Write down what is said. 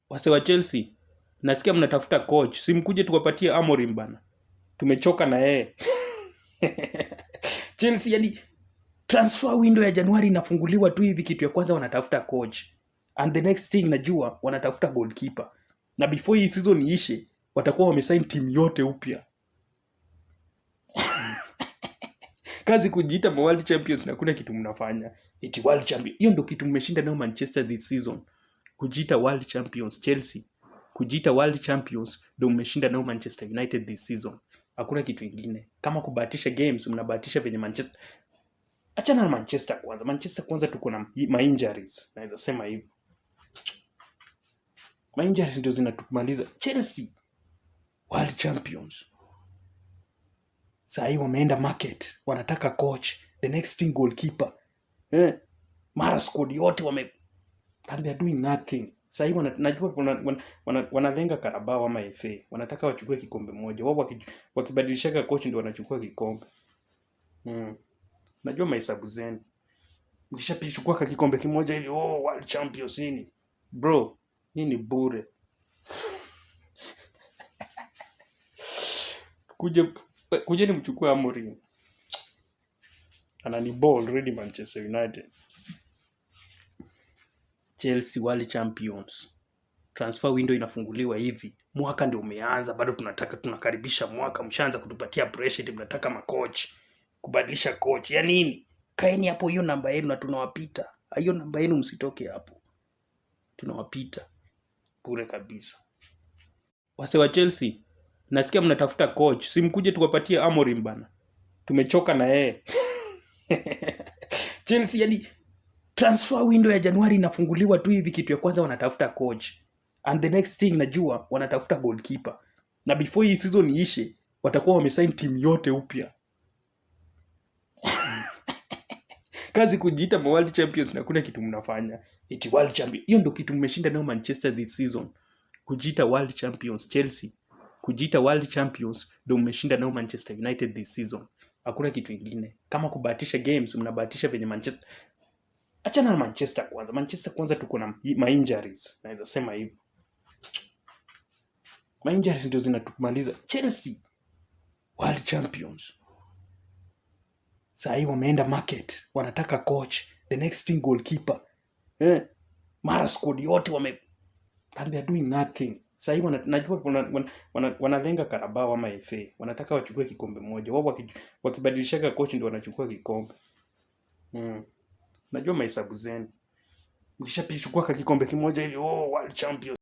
Wase wa Chelsea, nasikia mnatafuta coach, si mkuje tuwapatie Amorim bana. Tumechoka na yeye. Chelsea, yani transfer window ya Januari inafunguliwa tu hivi, kitu ya kwanza wanatafuta coach. And the next thing najua wanatafuta goalkeeper. Na before hii season iishe, watakuwa wamesign team yote upya. Kazi kujiita ma world champions na kuna kitu mnafanya. Eti world champion. Hiyo ndio kitu mmeshinda nayo Manchester this season. Kujiita world champions Chelsea. Kujiita world champions ndio mmeshinda nayo Manchester United this season. Hakuna kitu ingine. Kama kubahatisha games, mnabahatisha venye Manchester. Achana na Manchester kwanza. Manchester kwanza tuko na ma injuries. Naweza sema hivyo. Ma injuries ndio zinatumaliza. Chelsea world champions. Saa hii wameenda market, wanataka coach, the next thing goalkeeper. Mara squad yote wame and they are doing nothing. Saa hii najua wanalenga Carabao ama FA. Wanataka wachukue kikombe moja. Wao wakibadilishaka coach ndio wanachukua kikombe. Najua mahesabu zenu. Mkishachukua kikombe kimoja hivi, oh, world champions nini? Bro, hii ni bure. Kuje nimchukue Amorim. Anani ball already Manchester United. Chelsea world champions. Transfer window inafunguliwa hivi. Mwaka ndio umeanza, bado tunakaribisha mwaka, mshaanza kutupatia pressure eti mnataka macoach, kubadilisha coach. Ya nini? Kaeni hapo hiyo namba yenu na tunawapita. Hiyo namba yenu msitoke hapo. Tunawapita. Bure kabisa. Wase wa Chelsea, nasikia mnatafuta coach, si mkuje tuwapatie Amorim bana. Tumechoka na yeye. Chelsea, yani transfer window ya Januari inafunguliwa tu hivi, kitu ya kwanza wanatafuta coach. And the next thing najua wanatafuta goalkeeper. Na before hii season iishe, watakuwa wamesign team yote upya. Kazi kujiita ma world champions na kuna kitu mnafanya. Eti world champion. Hiyo ndio kitu mmeshinda nayo Manchester this season. Kujiita world champions Chelsea. Kujiita world champions ndio mmeshinda nayo Manchester United this season. Hakuna kitu ingine. Kama kubahatisha games, mnabahatisha venye Manchester. Achana na Manchester kwanza. Manchester kwanza tuko na ma injuries. Naweza sema hivyo. Ma injuries ndio zinatumaliza. Chelsea world champions. Saa hii wameenda market, wanataka coach, the next thing goalkeeper. Mara squad yote wame and they are doing nothing. Saa hii najua wanalenga Carabao ama FA. Wanataka wachukue kikombe moja. Wao wakibadilishaka coach ndio wanachukua kikombe. Najua mahesabu zenu. Mkishachukua kikombe kimoja hivi, oh, world champions.